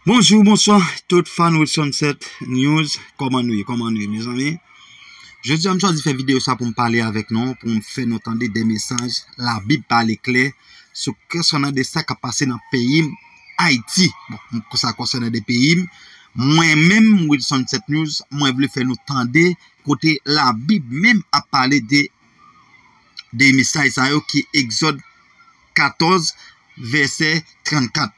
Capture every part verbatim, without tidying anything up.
Bonjou, bonswa, tout fan Wilson Set News. Kòman nou ye? Kòman nou ye, mezanmi? Jodi a, m chwazi fè videyo sa pou m pale avèk nou, pou m fè nou tande de mesaj Labib pale klè sou konsènan de sa k ap pase nan peyi m, Ayiti. Bon, sa konsènan de peyi m. Mwen menm, Wilson Set News, mwen vle fè nou tande kote Labib menm ap pale de, de mesaj sa yo ki Egzòd katòz, vèsè trannkat.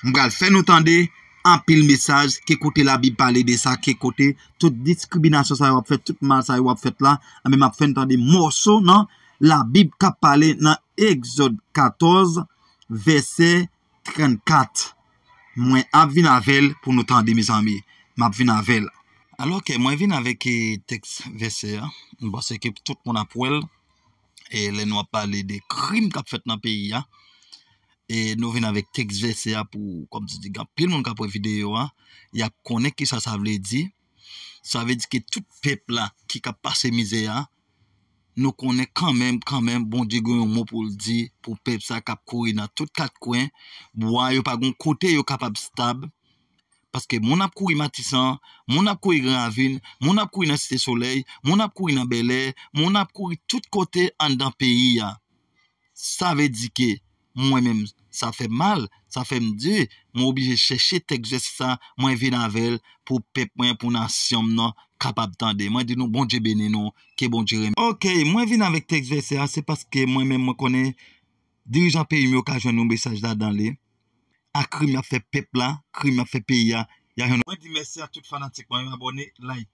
M pral fè nou tande anpil mesaj, ke kote Labib pale de sa, ke kote tout diskriminasyon sa yo ap fèt, tout mal sa yo ap fèt la, anben m ap fè nou tande mòso nan Labib k ap pale nan Egzòd katòz, vèsè trannkat. Mwen ap vin avè l pou nou tande, mezanmi. M ap vin avè l. Alò ke mwen vin avèk, eh, tèks vèsè a. M panse ke tout moun ap wè l. E lè nou ap pale de krim k ap fèt nan peyi a, e nou vin avèk tèks vèsè a pou, kòmsi di, gen anpil moun k ap wè videyo a, y ap konnen kisa sa vle di. Sa vle di ke tout pèp la ki k ap pase mizè a, nou konnen kanmenm, kanmenm, Bondye gen yon mo pou l di pou pèp sa k ap kouri nan tout kat kwen. Bwa yo pa gon kote yo kapab stab. Paske moun ap kouri Matisan, moun ap kouri Gran Ravin, moun ap kouri nan Site Solèy, moun ap kouri nan Bèlè, moun ap kouri tout kote anndan peyi a. Sa vle di ke mwen menm, sa fè m mal, sa fè m di, mwen oblije chèche tèks vèsè sa, mwen vin avè l pou pèp mwen, pou nasyon m nan kapab tande. Mwen di nou, Bondye beni nou, ke Bondye renmen. Ok, mwen vin avèk tèks vèsè a, se paske mwen menm, mwen konnen dirijan peyi m yo ka jwenn yon mesaj ladan li. A krim y ap fè pèp la, krim y ap fè peyi a, y a jwenn. Mwen di mèsi a tout fanatik mwen yo, abòne, like.